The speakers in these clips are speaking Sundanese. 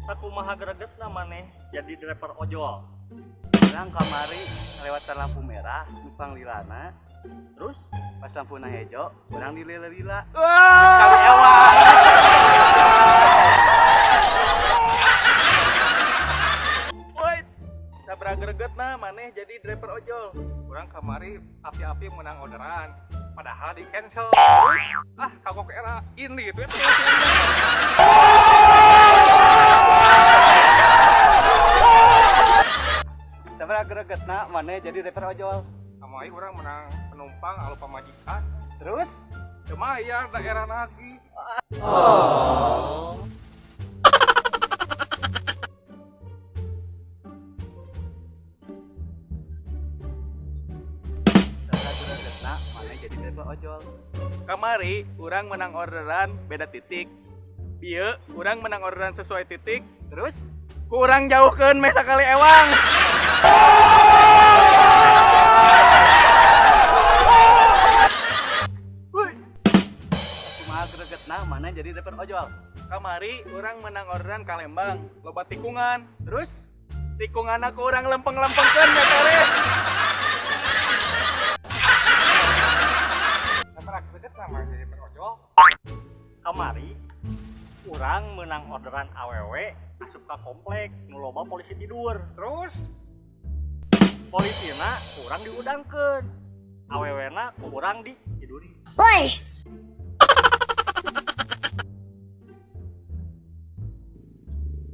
Sakumaha gregetna maneh jadi driver ojol. Urang kamari ngalewatan lampu merah numpang lilana. Terus pas lampuna hejo, urang dilila-lila. Sekali ewang. Woi, sabaraha gregetna maneh jadi driver ojol. Urang kamari api-api menang orderan, padahal di cancel. Ah, kagok era ini gitu ya. Sabaraha gregetna maneh jadi driver ojol. Kamari urang menang penumpang anu pamajikan. Terus cuma ya daerah lagi. Oh. Sabaraha gregetna maneh jadi driver ojol. Kamari urang menang orderan beda titik. Bieu urang menang orderan sesuai titik. Terus kurang jauhkeun meh sakali ewang. Kumaha gregetna maneh jadi driver ojol. Kamari urang menang orderan ka Lembang, loba tikungan. Terus tikunganna ku urang lempeng-lempengkeun metore. Sabaraha gregetna maneh jadi driver ojol. Kamari urang menang orderan awewe asup ka komplek nu loba polisi tidur. Terus polisina kurang diudangkeun, awewena kurang ditiduri. Woi.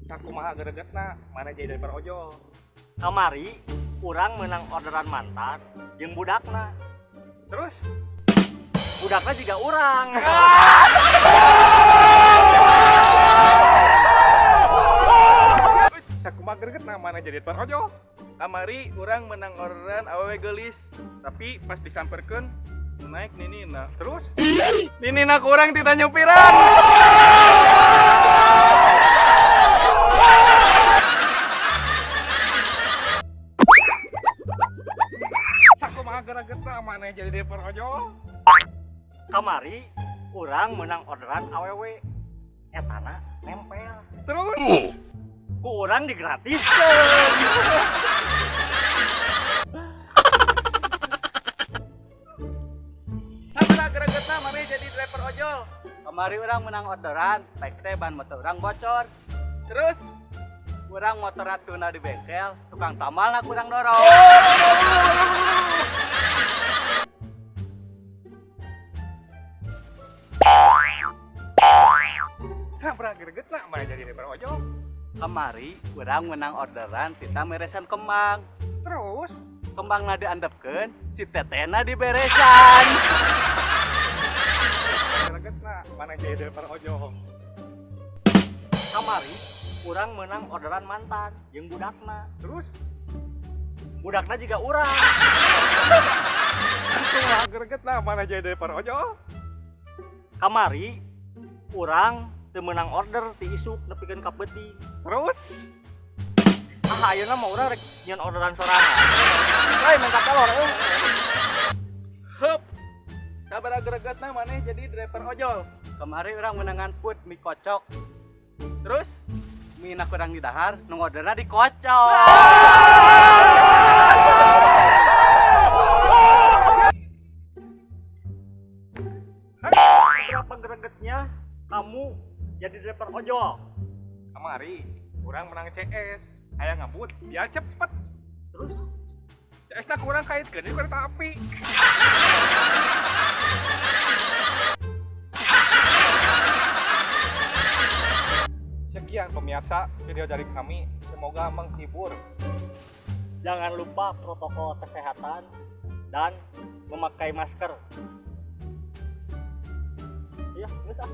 Sakumaha gregetna maneh jadi driver ojol. Kamari urang menang orderan mantan jeung budakna. Terus budakna juga urang. Sakumaha gregetna maneh jadi driver ojol. Kamari urang menang orderan awewe geulis, tapi pas disamperkeun naik ninina. Terus ninina kurang tita nyupiran. Sakumaha gregetna maneh jadi driver ojol. Kamari urang menang orderan awewe, etana nempel. Terus ku urang digratiskeun. Sabaraha gregetna maneh jadi driver ojol. Kamari urang menang orderan, pek teh ban motor urang bocor. Terus urang motor tuna di bengkel, tukang tamalna kurang dorong. Sabaraha gregetna maneh jadi driver ojol. Kamari urang menang orderan tita meresan kembang. Terus kembangna diandepkeun, si tetehna diberesan. Gregetna maneh jadi driver ojol. Kamari urang menang orderan mantan jeung budakna. Terus budakna juga urang. Sakumaha gregetna maneh jadi driver ojol. Kamari urang teu meunang order ti isuk nepikeun ka peuting. Terus ah ayeuna mah urang rek nyeun orderan sorangan. Euy minta telur euy. Hup. Sabaraha gregetna maneh jadi driver ojol. Kamari urang menangan put mie kocok. Terus mie na kurang didahar, nu orderna dikocok. Berapa gregetnya kamu jadi driver ojol? Kamari urang menang CS, hayang ngebut biar cepet. Terus CS na kurang kaitkeun jeung kereta api. Sekian pemirsa video dari kami, semoga menghibur. Jangan lupa protokol kesehatan dan memakai masker. Iya, geus ah.